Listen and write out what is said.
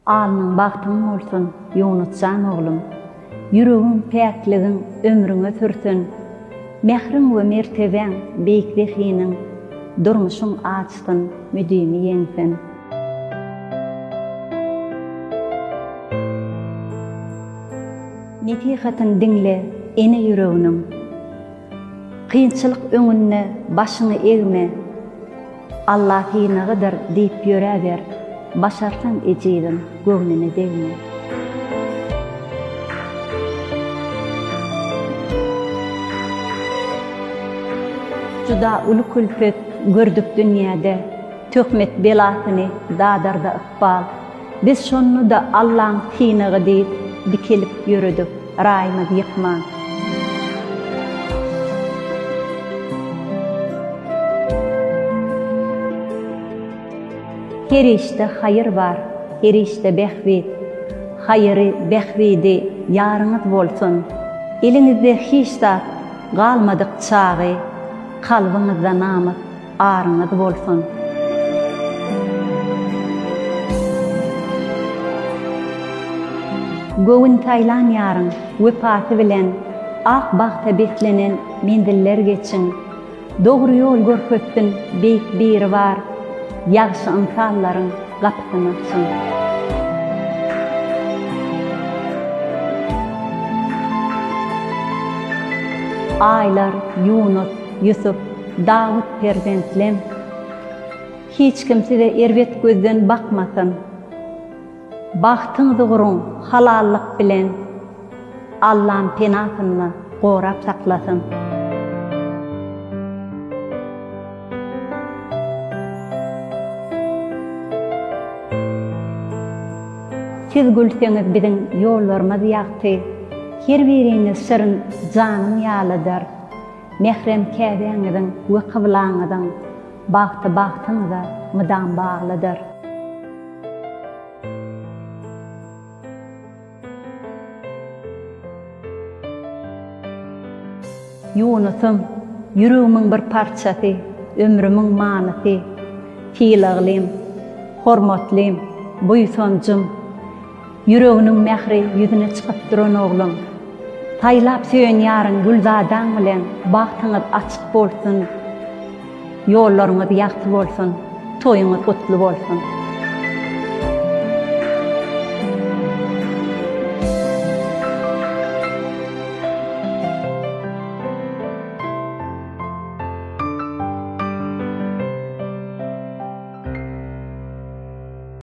Alnyň bagtyň bolsun, Ýunus jan oglum. Ýüregiň päkligin ömrüňe sürsün. Mähriň we mertebäň, beýik zehiniň durmuşyň ajysyn müdimi ýeňsin. Nesihatyn diňle ene ýüreginiň. Kynçylyk öňünde başyňy egme. Alla synagydyr diýip ýöräber, başarsaň ejiziň göwnüne degme. Juda uly külpet gördük dünýäde, töhmet belasyny dadarda ykbal. Biz şonda-da Allaň synagy diýip dikelip ýöredik, raýymyz ýykman. Her işde haýyr bar, her işde bähbit. Haýyry, bähbidi ýaryňyz bolsun. Eliňizde hiç zat galmadyk çagy kalbyňyzda namys, aryňyz bolsun. Göwün saýlan ýaryň wepasy bilen ak bagta beslenen menziller geçiň. Dogry ýol görkezsin Beýik Biribar, ýagşy ynsanlaryň gapysyny açyň. Aýlar, Ýunus, Ýusup, Dawut perzentlem, hiç kim size erbet gözden bakmasyn. Bagtyňyzy guruň halallyk bilen, Allam penasynda gorap saklasyn. Siz gülseňiz biziň ýollarymyz ýagty, Her biriňiz şirin janym ýalydyr. Mährem käbäňiziň we kyblaňyzyň bagty bagtyňyza mydam baglydyr. Ýunusym, ýüregimiň bir parçasy, ömrümiň manysy, sylaglym, hormatlym, buýsanjym. Ýüreginiň mähri ýüzüne çykyp duran ogluň. Saýlap söýen ýaryň Gülzadaň bilen bagtyňyz açyk bolsun, ýollaryňyz ýagty bolsun, toýuňyz gutly bolsun!